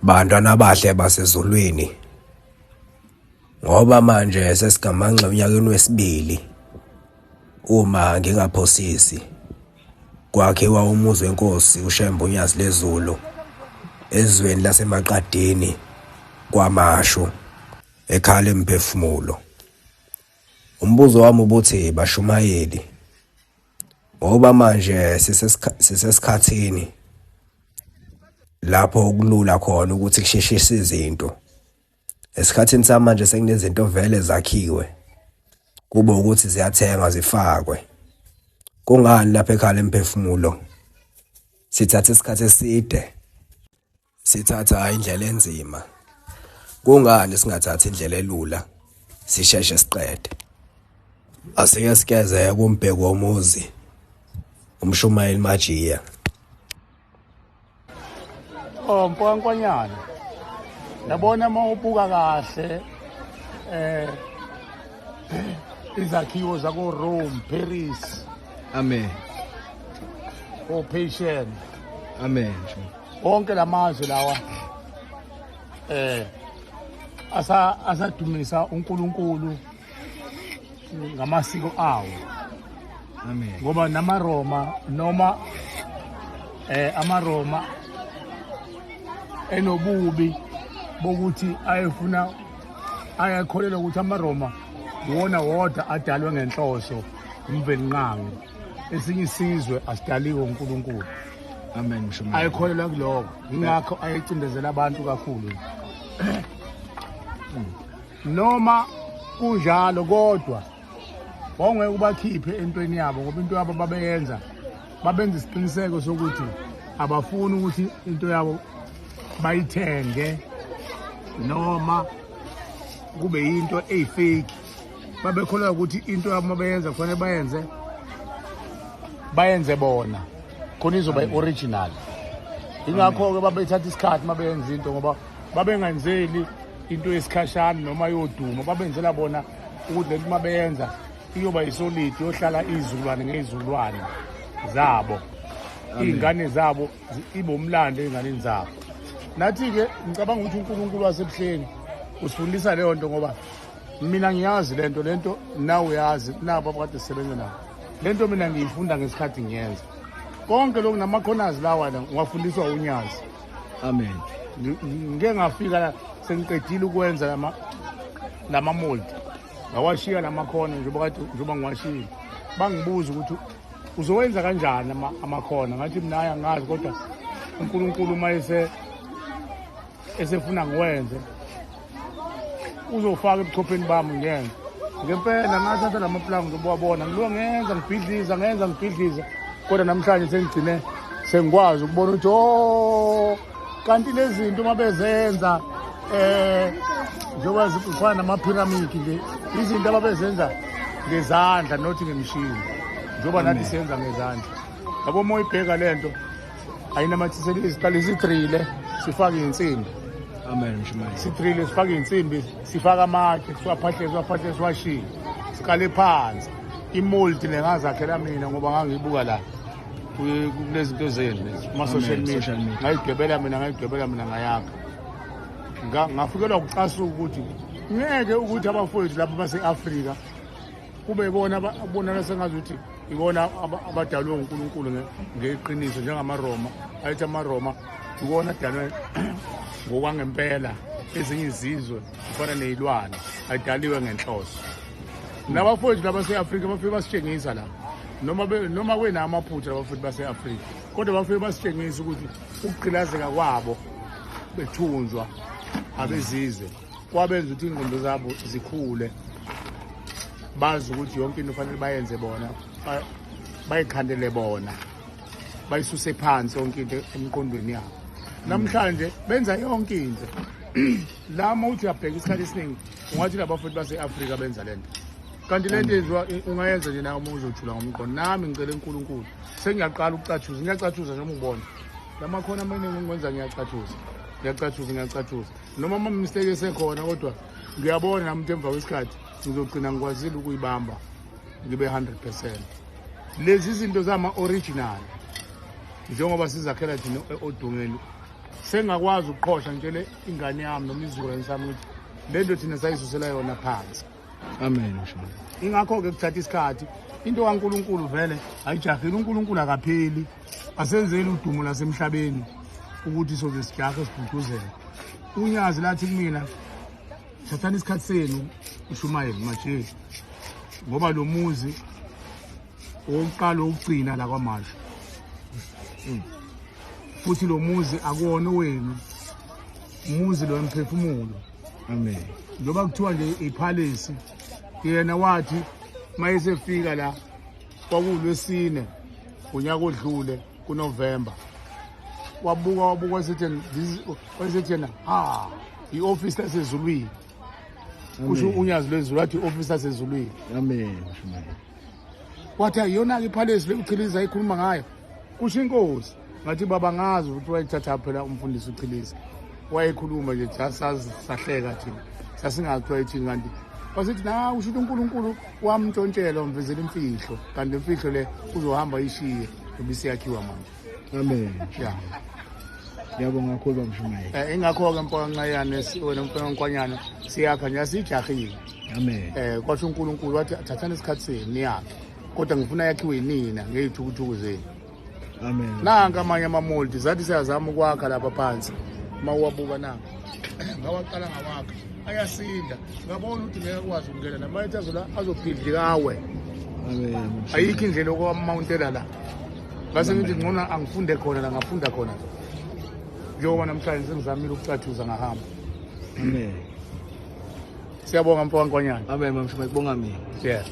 Bantwana abahle basezulwini, ngoba manje sesigamanxa onyakeni wesibili uma ngingaphosisi kwakhiwa umuzi wenkosi uShembe uNyazi lezulu ezweni laseMaqadini kwaMashu ekhala emphefumulo. Umbuzo wami ubuthi bashumayeli ngoba manje sisesikhathini lapho okulula khona ukuthi kusheshise izinto. Esikhathini samanje sekunezinto vele zakhiwe kube ukuthi ziyathengwa zifakwe. Kungani lapha ekhaya lemphefumulo sithatha isikhathi eside sithatha indlela enzima? Kungani singathathi indlela elula sisheshe siqede? Asike sigeze kumbheki womuzi umshumayeli Majiya. Oh mfokaNkwanyana. Yabona uma ubuka kahle izakhiwo zako Rome, Paris. Amen. O Patient. Amen. Wonke lamazwe lawa asa asadumisa uNkulunkulu ngamasiko awo. Amen. Ngoba namaRoma noma amaRoma enobubi bokuthi ayefuna ayekholelwa ukuthi amaRoma iwona wodwa adalwe ngenhloso uMvelinqangi, esinye isizwe asidaliwe uNkulunkulu. Amen mshumayeli. Ayekholelwa kuloko, ingakho ayecindezela abantu kakhulu. Noma kunjalo kodwa wawungeke ubakhiphe entweni yabo, ngoba into yabo babeyenza babenza isiqiniseko sokuthi abafuni ukuthi into yabo bayithenge noma kube yinto eyifake. Babekholelwa ukuthi into yabo mabeyenza kufanele bayenze bona khona izoba i-original. Ingakho-ke babethatha isikhathi mabeyenza into, ngoba babengenzeli into yesikhashana noma yoduma, babenzela bona ukuthi lento mabeyenza iyoba isolid, iyohlala izizukulwane ngezizukulwane zabo, iy'ngane zabo ibe umlando ey'nganeni zabo. Nathi-ke ngicabanga ukuthi uNkulunkulu wasebuhleni usifundisa leyo nto, ngoba mina ngiyazi lento, lento nawe uyazi, nabo abakade sisebenza nabo lento mina ngiyifunda ngesikhathi ngiyenza konke lokhu. Namakhonazi lawa ngiwafundiswa uNyazi. Amen. Ngike ngafika sengiqedile ukwenza lama mold, ngawashiya lamakhona njengoba kade njengoba ngiwashiyile, bangibuza ukuthi uzowenza kanjani amakhona. Ngathi mina hayi angazi, kodwa uNkulunkulu uma esefuna ngiwenze uzofaka ebuchopheni bami ngiyenze. Ngempela ngathatha la maplango njengoba wabona, ngiluka ngenza ngibhidliza, ngenza ngibhidliza, kodwa namhlanje sengigcine sengikwazi ukubona ukuthi oh kanti lezi zinto uma bezenza njengoba zifana namaphiramidi nje, izinto ababezenza ngezandla not ngemishini, njengoba nathi siyenza ngezandla. Yabo uma uyibheka le nto ayinamathiseli, iziqale sidrile sifake iy'nsimbi. Amen mshumayeli. Sidrile sifake iy'nsimbi, sifake amatshe, siwaphahle siwaphahle siwashiye, siqale phansi. Imold le ngazakhela mina ngoba ngangiyibuka la kulezi zinto zenu lezi kuma-social media, social media. Ngayidwebela mina, ngayidwebela mina ngayakha. Ngafikelwa ukucasuka ukuthi ngeke ukuthi abafowethu lapha base-Afrika kube ibona abonakala sengazuthi ibona abadalwe uNkulunkulu ngeqiniso, njengamaRoma ayithi amaRoma iwona adalwe ngokwangempela, ezinye izizwe zifana ney'lwane ayidaliwe ngenhloso. Nabafowethu laba base-Afrika bafike basitshengisa la, noma noma kwenawo amaphutha labafowethu base-Afrika, kodwa bafike basitshengisa ukuthi ukugqilazeka kwabo bethunjwa abezizwe kwabenza ukuthi iy'ngqondo zabo zikhule, bazi ukuthi yonke into fanele bayenze bona, bayikhandele bona, bayisuse phansi yonke into emqondweni yabo. Namhlanje benza yonke into la, uma uthi uyabheka isikhathi esiningi ungathi labafuthi base-Afrika benza lento, kanti lento yenziwa ungayenza nje nawe uma uzojula ngomqondo. Nami ngicela uNkulunkulu, sengiyaqala ukucathuza, ngiyacathuza njengoba ungibona lamakhona amaningi engiwenza, ngiyacathuza, ngiyacathuza, ngiyacathuza, noma ama-mistake esekhona, kodwa ngiyabona nami ukuthi emva kwesikhathi ngizogcina ngikwazile ukuyibamba ngibe 100%. Lezi zinto zama-original njengoba sizakhela thina odongeni. Sengakwazi ukuqhosha ngitshele ingane yami noma izizukulwane sami ukuthi le nto thina sayisusela yona phansi. Amen mshumayeli. Ingakho-ke kuthatha isikhathi. Into kaNkulunkulu vele ayijahile, uNkulunkulu akapheli. Asenzeli udumo lasemhlabeni ukuthi soze sijahe sibhuduzele. Unyazi lathi kumina thathani isikhathi senu ushumayele manje ngoba lo muzi owokuqala owokugcina la kwaMashu. Futhi lo muzi akuwona owenu, umuzi lo wemphefumulo. Amen. Njengoba kuthiwa nje iphalisi, yena wathi mayesefika la kwakuwulwesine ngonyaka odlule kuNovember, wabuka wabuka wasethi yena ha i-ofisi lasezulwini. Kusho unyazi lwezulu wathi i-ofisi lasezulwini. Amen mshumayeli. Wathi ayiyona-ke iphalesi le uChiliza ayikhuluma ngayo, kusho inkosi. Ngathi baba ngazi ukuthi wayethatha phela umfundisi uChiliza, wayekhuluma nje sahleka thina, sasingazi ukuthi wayethini. Kanti wasithi na usho ukuthi uNkulunkulu wamntshontshela wamvezela imfihlo, kanti imfihlo le uzohamba ayishiye ngoba isiyakhiwa manje. Amen. Ya. Ngiyabonga kakhulu bamshumayeli. Ingakho-ke mfokaNcayane, wena mfokaNkwanyana, siyakha nje asijahile. Amen. Kwasho uNkulunkulu wathi thathani isikhathi senu niyakhe, kodwa ngifuna yakhiwe yinina ngey'thukuthuku zenu. Amen. Nanka amanye amamoldi zathi siyazama ukwakha lapha phansi, uma uwabuka nanka ngawaqala ngawakha ayasinda, ngabona ukuthi ngeke akwazi ukungena la mayethi azola azobhidlika awe. Amen. Ayikho indlela yokuwamawuntela la, ngase ngithi ngcono angifunde khona la, ngafunda khona njengoba namhlanje sengizamile ukucathuza ngahamba. Amen. Siyabonga mfo kaNkwanyana. Amen mamshumayeli, kubonga mina. Yeah.